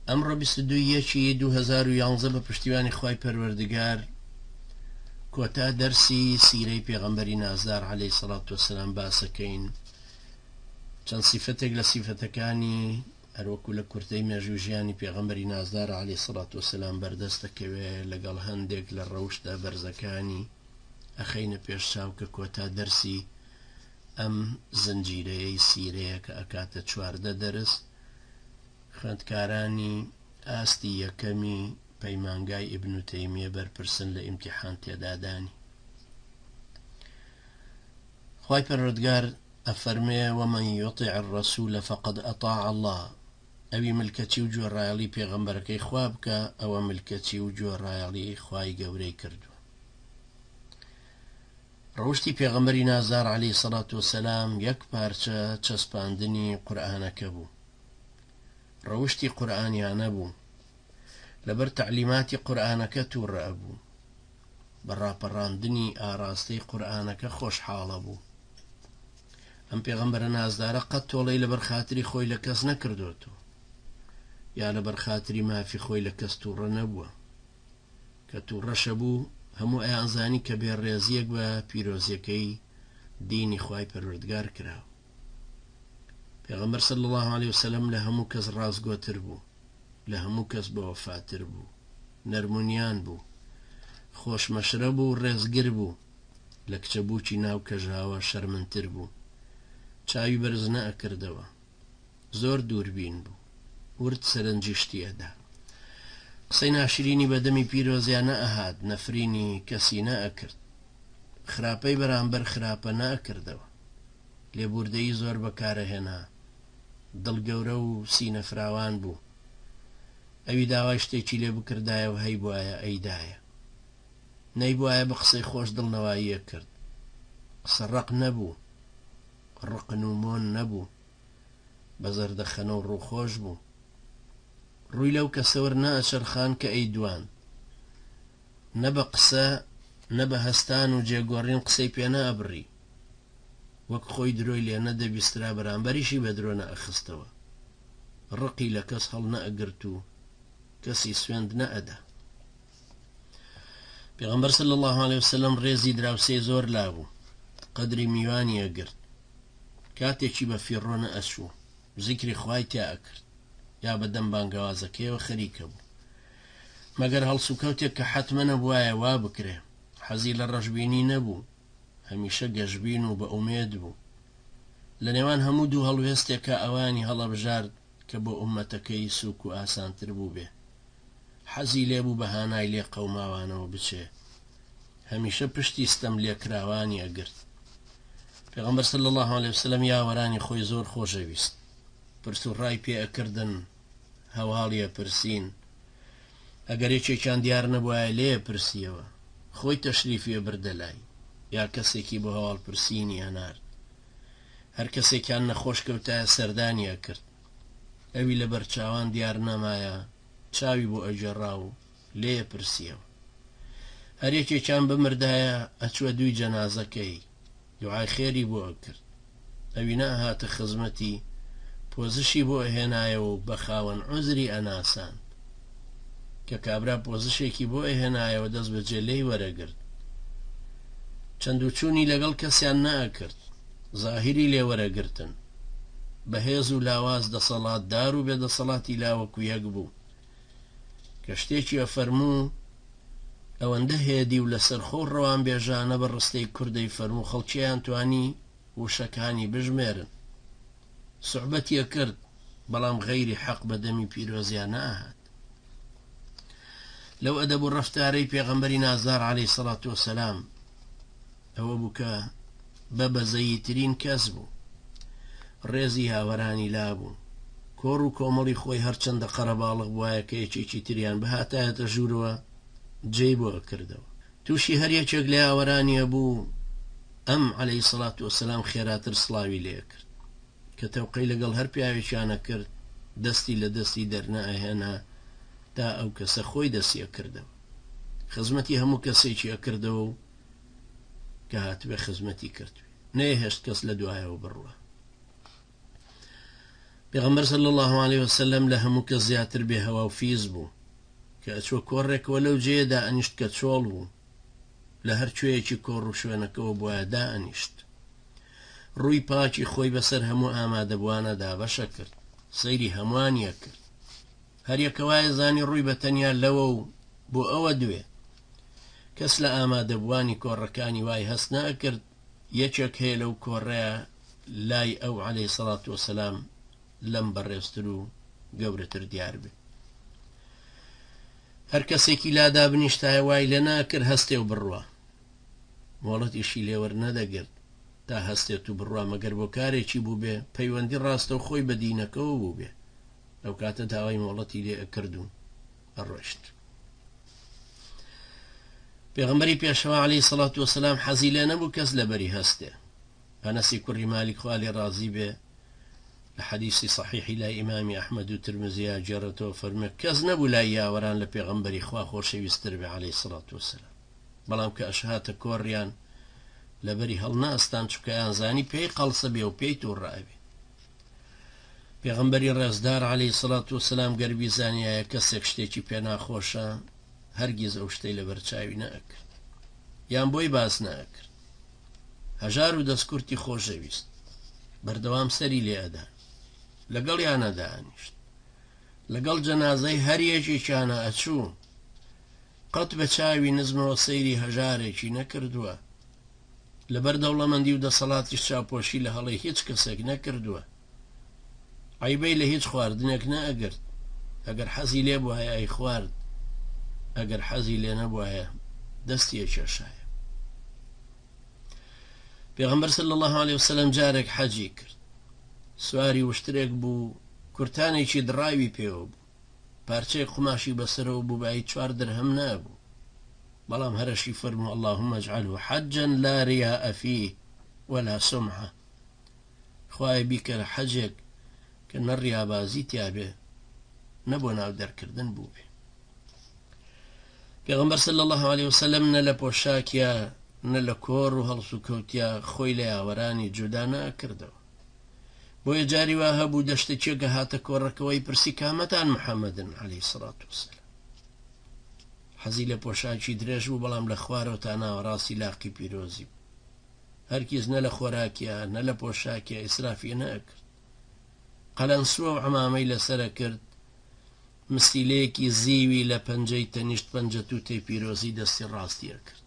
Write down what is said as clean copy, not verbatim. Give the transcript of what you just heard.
ئەمڕۆ 22 یەکی 2011 بە پشتیوانی خوای پەروەردگار کۆتا دەرسی سیرەی پێغەمبەری نازدار عەلەیهی سەڵات وەسەلام باسەکەین. چەند سیفەتێک لە سیفەتەکانی هەروەکو لە کورتەی مێژوو ژیانی پێغەمبەری نازدار عەلەیهی سەڵات وەسەلام بەردەست دەکەوێ لەگەڵ هەندێک لە ڕەوشتە بەرزەکانی ئەخەینە پێش چاو کە کۆتا دەرسی ئەم زنجیرەیەی سیرەیە کە ئەکاتە 14 دەرس. خوێندکارانی ئاستی یەکەمی پەیمانگای ئیبن تەیمیە بەرپرسن لە ئیمتیحان تێدادانی. خوای پەروەردگار ئەفەرمێ، ومن یطع الرسول فقد اطاع اللە، ئەوی ملکەچی و گوێڕایەڵی پێغەمبەرەکەی خوا بکا ئەوە ملکەچی و گوێڕایەڵی خوای گەورەی کردووە. ڕەوشتی پێغەمبەری نازدار علیە الصلوە والسلام یەک پارچە چەسپاندنی قورئانەکە بوو، ڕەوشتی قورئانیانە بوو، لەبەر تەعلیماتی قورئانەکە توڕە ئەبوو، بە ڕاپەڕاندنی ئاڕاستەی قورئانەکە خۆشحاڵە بوو. ئەم پێغەمبەرە نازدارە قەت تۆڵەی لەبەر خاتری خۆی لە کەس نەکردۆتەوە، یا لەبەر خاتری مافی خۆی لە کەس توڕە نەبووە. کە توڕەشە بوو هەموو ئەیانزانی کە بێڕێزییەک بە پیرۆزیەکەی دینی خوای پەروەردگار کراوە. پێغەمبەر صلی اللە علیە وسلم لە هەموو کەس ڕاستگۆتر بوو، لە هەموو کەس بەوەفاتر بوو، نەرمونیان بوو، خۆش مەشرەب و ڕێزگر بوو، لە کچە بووکی ناو کەژاوە شەرمنتر بوو، چاوی بەرز نەئەکردەوە، زۆر دووربین بوو، ورد سەرنجی شتی ئەدا. قسەی ناشرینی بە دەمی پیرۆزیا نەئەهات، نەفرینی کەسی نەئەکرد، خراپەی بەرامبەر خراپە نەئەکردەوە. لێبووردەیی زۆر بەکارئەهێنا، دڵ گەورە و سینە فراوان بوو. ئەوی داوای شتێکی لێ بکردایە و هەیبوایە ئەیدایە. نەیبوایە بە قسەی خۆش دڵنەوایی ئەکرد. قسە ڕەق نەبوو. ڕقن و مۆن نەبوو. بە زەردەخەنە و ڕووخۆش بوو. ڕووی لەو کەسەوەر نەئەچەرخان کە ئەیدواند. نە بە قسە، نە بە هەستان و جێگۆڕین قسەی پێ نەئەبڕی. وەک خۆی درۆی لێ نەدەبیسترا بەرامبەریشی بە درۆ نەئەخستەوە. ڕقی لە کەس هەڵنەئەگرت و کەسی سوێند نەئەدا. پێغەمبەر صلی اللە علیە وسلم ڕێزی دراوسێی زۆر لابوو. قەدری میوانی ئەگرت. کاتێکی بە فیڕۆ نەئەچوو. زیکری خوای تیا ئەکرد. یا بە دەم بانگەوازەکەیەوە خەریکە بوو. مەگەر هەڵسوکەوتێک کە حەتمە نەبوایە وا بکرێ. حەزی لە ڕەشبینی نەبوو. هەمیشە گەشبین و بە ئومێد بوو. لە نێوان هەموو دوو هەڵوێستێکا ئەوانی هەڵەبژارد کە بۆ ئوممەتەکەی سووک و ئاسانتر بووبێ. حەزی لێ بوو بە هانای لێقەوماوانەوە بچێ. هەمیشە پشتی ستەملێکراوانی ئەگرت. پێغەمبەر صلی اللە علیە وسلم یاوەرانی خۆی زۆر خۆشەویست. پرس و ڕای پێ ئەکردن، هەواڵی ئەپرسین. ئەگەر یەکێکیان دیار نەبوایە لێی ئەپرسیەوە. خۆی تەشریفی ئەبردە لای، یا کەسێکی بۆ هەواڵ پرسینی ئەنارد. هەر کەسێکیان نەخۆش کەوتایە سەردانی ئەکرد. ئەوی لە بەرچاوان دیار نەمایە چاوی بۆ ئەگێڕا و لێی ئەپرسیەوە. هەر یەکێکیان بمردایە ئەچوە دووی جەنازەکەی. دوعای خێری بۆ ئەکرد. ئەوی نەئەهاتە خزمەتی، پۆزشی بۆ ئەهێنایەوە و بە خاوەن عوزری ئەناساند. کە کابرا پۆزشێکی بۆ ئەهێنایەوە دەست بەجێ لێی وەرەگرت. چەند و چوونی لەگەڵ کەسیان نەئەکرد. زاهیری لێ وەرەگرتن. بەهێز و لاواز دەسەڵاتدار و بێدەسەڵاتی لا وەکو یەک بوو. کە شتێکی ئەفەرموو، ئەوەندە هێدی و لەسەرخۆ و ڕەوانبێژانە بە ڕستەی کوردەی فەرموو خەڵکیان توانی وشەکانی بژمێرن. سوعبەتی ئەکرد، بەڵام غەیری حەق بە دەمی پیرۆزیا نەئەهات. لەو ئەدەب و ڕەفتارەی پێغەمبەری نازدار عەلەیهی سەڵات وەسەلام ئەوە بوو کە بە بەزەییترین کەس بوو. ڕێزی هاوەرانی لابوو. کۆڕ و کۆمەڵی خۆی هەرچەندە قەرەباڵغ بوایە کە یەکێکی تریان بهاتایەتە ژوورەوە جێی بۆ ئەکردەوە. تووشی هەر یەکێک لە یاوەرانی ئەبوو ئەم عەلەیهی سەڵات وەسەلام خێراتر سڵاوی لێ ئەکرد. کە تەوقەی لەگەڵ هەر پیاوێکیان ئەکرد دەستی لە دەستی دەرنەئەهێنا تا ئەو کەسە خۆی دەستی ئەکردەوە. خزمەتی هەموو کەسێکی ئەکردەوە و کە هاتبێ خزمەتی کردبێ. نەیەهێشت کەس لە دوایەوە بڕوا. پێغەمبەر صلی اللە علیە وسلم لە هەموو کەس زیاتر بێ هەوا و فیز بوو، کە ئەچووە کۆڕێکەوە لەو جێیە دائەنیشت کە چۆڵ بوو، لە هەر کوێیەکی کۆڕ و شوێنەکەوە بوایە دائەنیشت. ڕووی پاکی خۆی بەسەر هەموو ئامادەبووانا دابەشەکرد، سەیری هەمووانی ئەکرد. هەر یەکە وایەزانی ڕووی بە تەنیا لەوە و بۆ ئەوە دوێ. کەس لە ئامادەبووانی کۆڕەکانی وای هەست نەئەکرد یەکێک هەیە لەو کۆڕەیا لای ئەو علیە سڵات وسلام لەم بەڕێزتر و گەورەتر دیار بێ. هەر کەسێکی لا دابنیشتایە وای لێ نەئەکرد هەستێ و بڕوا. مۆڵەتیشی لێ وەرنەدەگرت تا هەستێت و بڕوا مەگەر بۆ کارێکی بووبێ پەیوەندی ڕاستەوخۆی بە دینەکەوە بووبێ. لەو کاتە داوای مۆڵەتی لێ ئەکرد و ئەڕۆیشت. پێغەمبەری پێشەوا عەلەیهی سەڵات وەسەلام حەزی لێ نەبوو کەس لەبەری هەستێ. ئەنەسی کوڕی مالیک خوا لێ ڕازی بێ لە حەدیسی صحیحی لای ئیمامی ئەحمەد و ترمزیا گێڕێتەوە فەرموێ کەس نەبوو لای یاوەران لە پێغەمبەری خوا خۆشەویستتر بێ عەلەیهی سەڵات وەسەلام بەڵام کە ئەشهاتە کۆڕیان لەبەری هەڵنەئەستان چونکە ئەیانزانی پێی قەڵسە بێ و پێی تووڕە ئەبێ. پێغەمبەری ڕێزدار علیە سڵات وسلام گەر بیزانیایە کەسێک شتێکی پێ ناخۆشە هەرگیز ئەو شتەی لەبەر چاوی نەئەکرد یان بۆی باس نەئەکرد. هەژار و دەستکورتی خۆشەویست بەردەوام سەری لێ ئەدا لەگەڵیانە دائەنیشت لەگەڵ جەنازەی هەر یەکێکیانە ئەچوو قەت بە چاوی نزمەوە سەیری هەژارێکی نەکردووە لەبەر دەوڵەمەندی و دەسەڵاتیش چاوپۆشی لە هەڵەی هیچ کەسێک نەکردووە. عەیبەی لە هیچ خواردنێک نەئەگرت. ئەگەر حەزی لێ بوایە ئەیخوارد، ئەگەر حەزی لێ نەبوایە دەستی ئەکێشایە. پێغەمبەر صلی اللە علیە وسلم جارێک حەجی کرد. سواری وشترێک بوو، کورتانێکی دڕاوی پێوە بوو. پارچەیەک قوماشی بەسەرەوە بوو بایی چوار درهەم نەئەبوو. بەڵام هەرەشی فەرموو اللهم اجعله حجا لا ریاء فیه ولا سمعە خوایە بیکەرە حەجێک کە نە ڕیابازی تیابێ نە بۆ ناو دەرکردن بووبێ. پێغەمبەر صلی الله علیه وسلم نە لە پۆشاکیا نە لە کۆڕ و هەڵسوکەوتیا خۆی لە یاوەرانی جودا نەئەکردەوە. بۆیە جاری وا هەبوو دەشتەکیەک هاتە کۆڕەکەوەی پرسی کامەتان محەممەدن علیه الصلاة والسلام. حەزی لە پۆشاکی درێژ بوو بەڵام لە خوارەوە تا ناوەڕاستی لاقی پیرۆزی بوو. هەرگیز نە لە خۆراکیا نە لە پۆشاکیا ئیسرافی نەئەکرد. قەلەنسوە و عەمامەی لەسەر ئەکرد، مستیلەیەکی زیوی لە پەنجەی تەنیشت پەنجە تووتەی پیرۆزی دەستی ڕاستی ئەکرد.